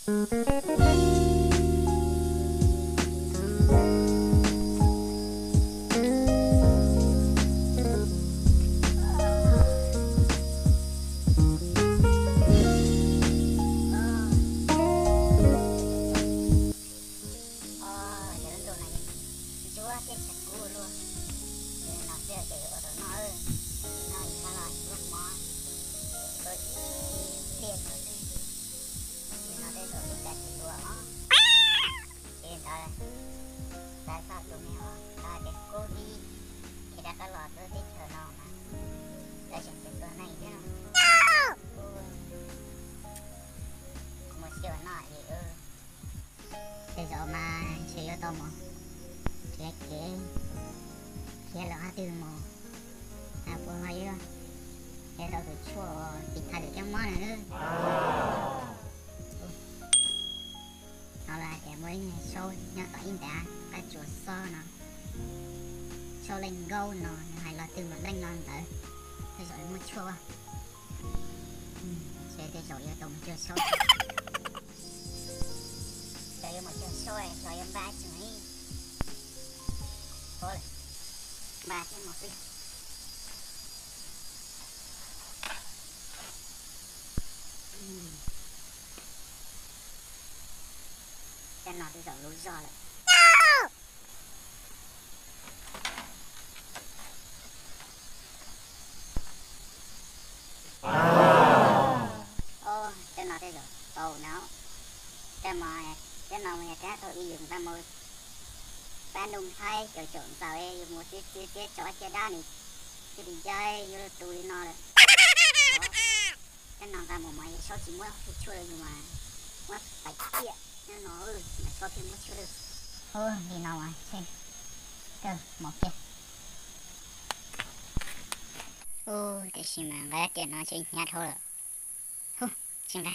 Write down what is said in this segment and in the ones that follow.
Yog lub ntuj no ntsuab thiab tsis kub luaj, ces no xwb ces yuav ua tau noj, noj ib sab los ib pluag mov, ua ib pliag no xwb, ces no tej zaum lub kav tsis dua os. Ces ntawd, xav txog tus me os, xav tias kub vib, ces rov qab los lub teb chaws no mas lawv tseem tus tuag neeg thiab no. Kuv mus xyuas no es, tej zaum mas ntshe yuav tau mus nrhiav kev, nrhiav lawm qhov twg mus, puas ho yuav, yuav tau tus tshuaj uas tiv thaiv lwm cov mob no nawb. No lawv hais tias muaj ib niag saub nyob tom ib ntav qab tsuas xob no, saub leej nkaub no, nws hais lo twg mas leej lo ntawd, tej zaum yuav muaj tshuaj. Ces tej zaum yuav tau mus cuag saub. Xyov yuav mus cuag saub, xyov yuav npaj tsi li. Npaj thiab mus xwb. Tej no tej zaum luv zog lawm. Tej no tej zaum tau no. Tej no, tej no mus yog rab thaum ub yus nqa mus pab Nuj Nplhaib caum caum ntxaws, yus mus txiav txiav txiav tso cia dab nws thiaj li ncav yuav luag tus li no lawm. Tej no nqa mus mas yus saub tsis muab tshuaj rau yus mas muab pais ciaj nyob no mas saub thiaj muab tshuaj rau. Ua li no mas ntshe kawg mus kiag. Ua tiam sis mas nqa dab riam no ntshe hnyav dhau lawm. Hu, tsis nqa,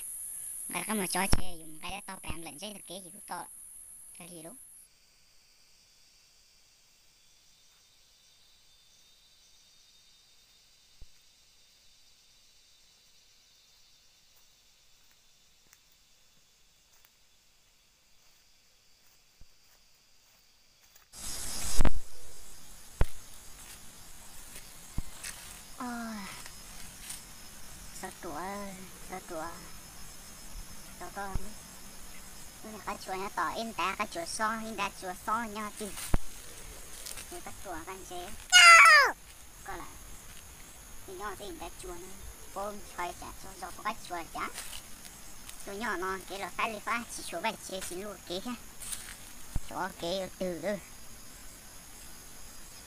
nqa qab mus tso ces yus nqa dab tog pem lawm ntseb ntug kev ces kuj tau lawm. Kawg li lub. Xov ruam, xov ruam, tau koj, qab tsuas nyob tom ib ntav qab tsuas xob, ib ntav tsuas xob nyob twg, qab tsuas qab ntse koj lawm. Nyob tej ntav tsuas no, puab ntshai cas txog zog puab qab tsuas cas. Tuaj nyob no kev los fab li fab, tsis tshua vaj tsev tsis luaj kev thiab. Tov kev ua twg,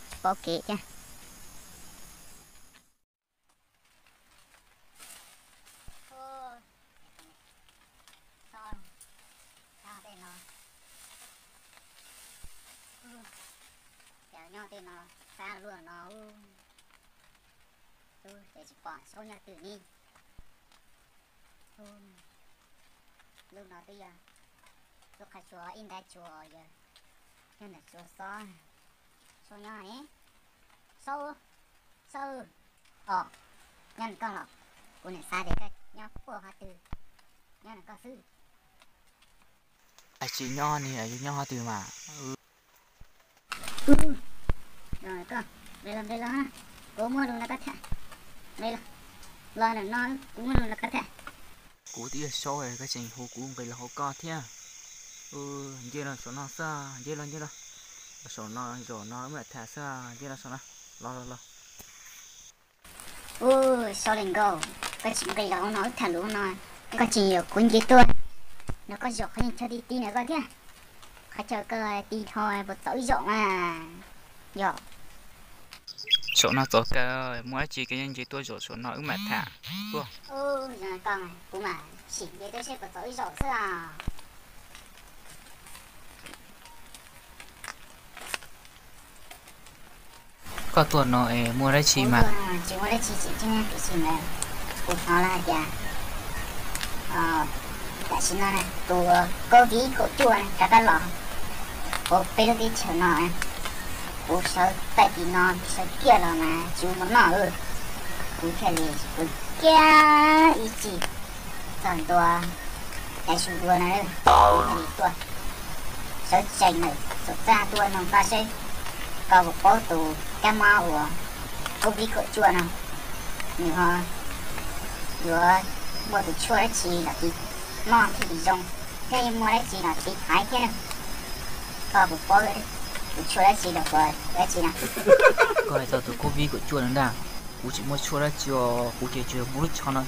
tsis paub kev thiab. Cas nyob tej no fab luaj no, ces tsis pom saub nyob twg ni. Lub no twb yog lub qhov tsua ib ntav tsua, yog ntav tsua xob, saub nyob ne, saub, saub, os, nyob ntawm koj los, kuv niam xav tias koj nyob puag qhov twg, nyob ntawm koj xwb. Tsis nyob ni, yus nyob qhov twg mas. Koj nqis los, nqis los, kuv muab lus nrog koj tham. Nqis los, los ntawm no kuv muab lus nrog koj tham. Kuv twb yog saub, koj tseem hu kuv nqis los hauv koj thiab. Nce los saum no xwb, nce los, nce los. Saum no, zaum no wb mam tham xwb, nce los saum no. Los los los. Ub, saub leej nkauj, koj tsis nqis los hauv no wb tham lus no, koj tseem yuam kuv nce tuaj nrog koj zaum qhov yeej chaw ti ti ntawm koj thiab. Qhov chaw koj ti dhau puas txaus wb zaum mas. Yog. Saum no txaus kawg, muaj dab tsi koj yeej nce tuaj zaum saum no wb mam tham tuaj. Ub, koj, kuv mam sim nce tuaj seb puas txaus wb zaum xwb os. Koj tuaj no es muaj dab tsi mas? Tsis muaj dab tsi, tiam sis mas kuv hnov lawv hais tias tam sim no tus COVID kaum cuaj rov qab los hauv peb lub teb chaws no, kuv sawv tawm tim no sawv kiag los mas tsis muaj noj, kuv thiaj li pw kiag ib tsam txog ntua Caiv su dua no, thiaj li tuaj sawv tsees lawm, xav txaj tuaj noog koj seb koj puas paub tus kab mob uas Covid kaum cuaj no, nws ho yuav muaj tus tshuaj dab tsi los tiv noj thiaj li zoo, thiab yuav muaj dab tsi los tiv thaiv thiab na. Koj puas paub tus tshuaj dab tsi los puas dab tsi na? Koj hais txog tus Covid kaum cuaj no ntag, kuv tsis muaj tshuaj dab tsi os, kuv ces tsuas muaj lub tsho no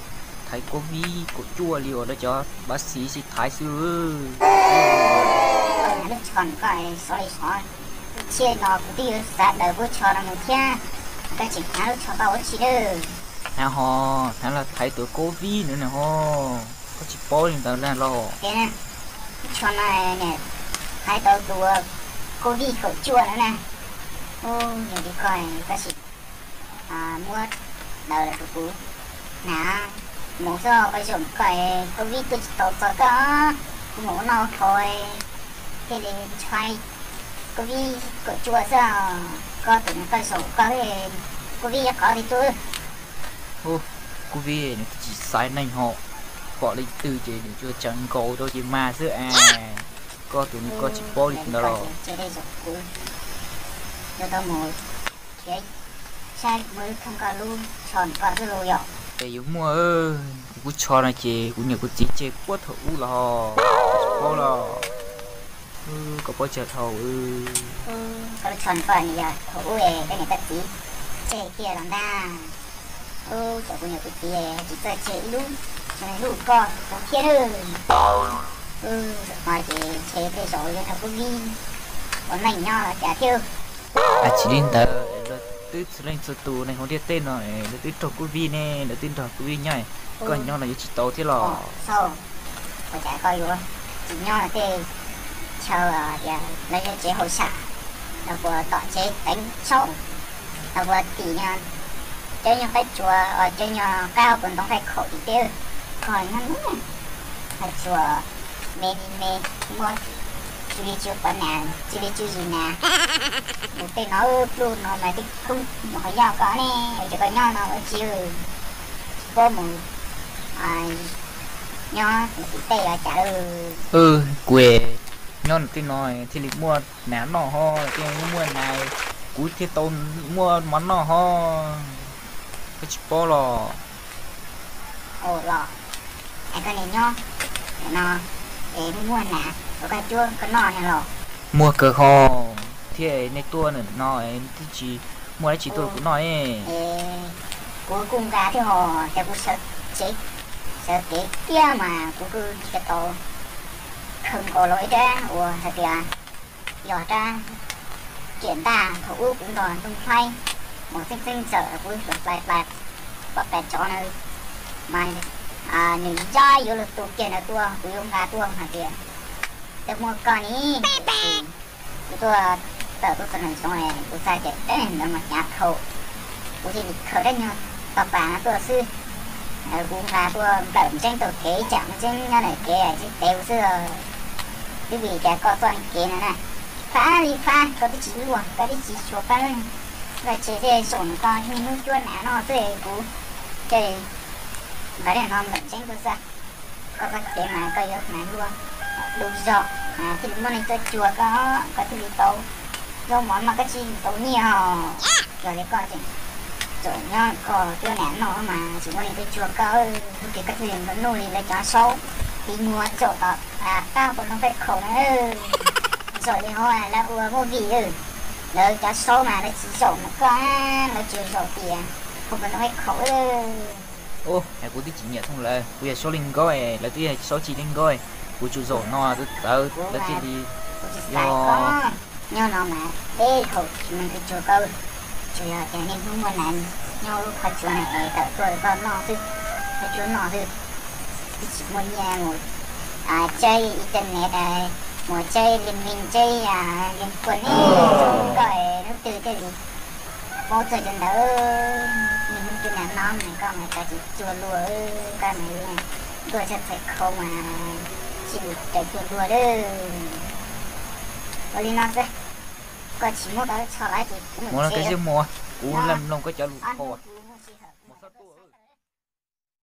thaiv Covid kaum cuaj li uas lawv cov vav xiv sib thaiv xwb. Lub tsho koj xov li xov, ib tsam no kuv twb yuav xav daws lub tsho no mus thiab, koj tseem hnav lub tsho koj ua dab tsi na? Hnav ho, hnav los thaiv tus Covid no ne ho, koj tsis paub li ntawd na los? Lub tsho no thaiv tau tus Covid kaum cuaj no na. Yog li koj, koj sim muab daws los rau kuv hnav mus xwb, koj zoo koj Covid tuaj tsis tau txog koj, kuv mus ua noj ua haus thiaj li ntshai Covid kaum cuaj xwb. Koj tus no koj zoo koj Covid qhov twg tuaj? Hu, Covid nws twb tsis xaiv neeg ho, pom leej twg ces nws tsuas tsaws nkaus rau ces mag xwb es. Koj tus no koj tsis paub li ntawd los? Yuav tau mus saib muaj lub thoob koj lub tsho koj xwb los yom. Es yuav muaj, kuv lub tsho no ces kuv niam kuv txiv tseg puag thaum ub los, tsis paub los. Koj paub tsawg dhau? Koj lub tsho koj nws yog thaum ub koj niam koj txiv tseg kiag los ntag. Ub, cov kuv niam kuv txiv tsis txawj tseg ib lub, lub koj kuv thiab lawm. Ub, zaum no ces ntshe tej zaum yuav nrog Covid ua neej nyob los cas thiab. Tsis li ntawd, lawv twb txhua leej txhua tus neeg hauv ntiaj teb no lawv twb raug Covid ne, lawv twb nrog Covid nyob, koj nyob no yuav tsis tau thiab los? Ua cas koj yuav tsis nyob tej chaw tias lawv yog tsev hauj sam, los puas tom tsev teev tsaub, los puas tim cov nyuag qaib tsuas, cov nyuag qab hauv paus ntoo qaij khaum tim teb, koj nyob hais tsuas me li me, muaj tsw li tsw pov nas, tsw li tsw zis nas. Mus tej no pluj no mas twb kub mus qhov yoj koj ne, ces koj nyob no ua tsis, tsis paub mus nyob tim tej los cas. Kuv nyob nram tej no thiaj li muaj nas noj ho, thiaj muaj nas, kuv thiaj tau muaj mov noj ho, koj tsis paub los? Los, es koj niaj nyob no es muaj nas ua koj cuab koj noj no los? Muaj kawg ho, thiab nej tuaj no twb tsis muaj dab tsi tuaj rau kuv noj ne. Kuv kuj nqa thiab ho, ces kuv sawv tsev, sawv kev tiag mas kuv kuj tsis tau khaws nkaus los ib rab uas hais tias yog rab riam ntaj thaum ub kuv nrog Ntxooj Thaib mus txeeb txeeb ntxawm kuv hlais hlais poj pem tsov na, mas nws ya yuav luag tus kiag ntawd tuaj kuv yuav nqa tuaj hais tias, Tau muaj koj ni, kuv tuaj tawm tuaj txog nram zoov, kuv xav tias dab ntawd mas hnyav dhau, kuv thiaj li khaws dab nyuag tog pas no tuaj xwb. Kuv nqa tuaj nplawm ntseeb taug kev, ib tsam ntseeb nyob ntawm kev tsis tev kuv xwb. Twb vim tias koj txoj kev no na, fab li fab, koj twb tsis luaj, koj twb tsis tshua fab, koj tsev thiaj zoo koj niaj hnub cuab nas noj xwb. Kuv ces nqa dab no nplawm ntseeb tuaj xwb. Koj txoj kev mas koj yuav hnav luaj, du zog, thiaj li muaj neeg tuaj cuag koj, koj thiaj li tau zaub mov noj, koj thiaj li tau nyiaj os. Yog li koj tseem txawm nyob koj cuab nas noj mas tsis muaj neeg tuaj cuag koj, hnub twg koj thiaj li nplua nuj li lawv cov saub tiv muag zaum tom qab pom ntoo peb khaum na. Zaum li hauv lawv ua movie, lawv cov saub mas lawv tsis zaum mus koj, lawv tsuas zaum tias pom ntoo peb khaum. Ub, es kuv twb tsis nyiam thooj lawv, kuv yog saub li nkauj, lawv twb yog saub tsis li nkauj, kuv tsuas zaum no txawv txawv lawv thiaj li yog. Nyob no mas peb haum tsis muaj neeg tuaj cuag koj, tsuas yog tias niaj hnub muaj nas nyob lub qhov tsua na es tawm tuaj koj noj xwb, koj cuab noj xwb. Twb tsis muaj nyiaj mus tsaib internet, mus tsaib Liên Minh, tsaib Liên Quân ne, koj hnub twg thiaj li paub txog cov ntawd. Niaj hnub cuab nas noj mas koj mas koj tsis cuag luag, koj mas tuaj txog txhais khau mas tsis raws cuag luag lawm. Ua li no xwb, koj tsis muab koj lub tsho los ces kuv mus tsev. Kuv mloog koj cov lus qhau.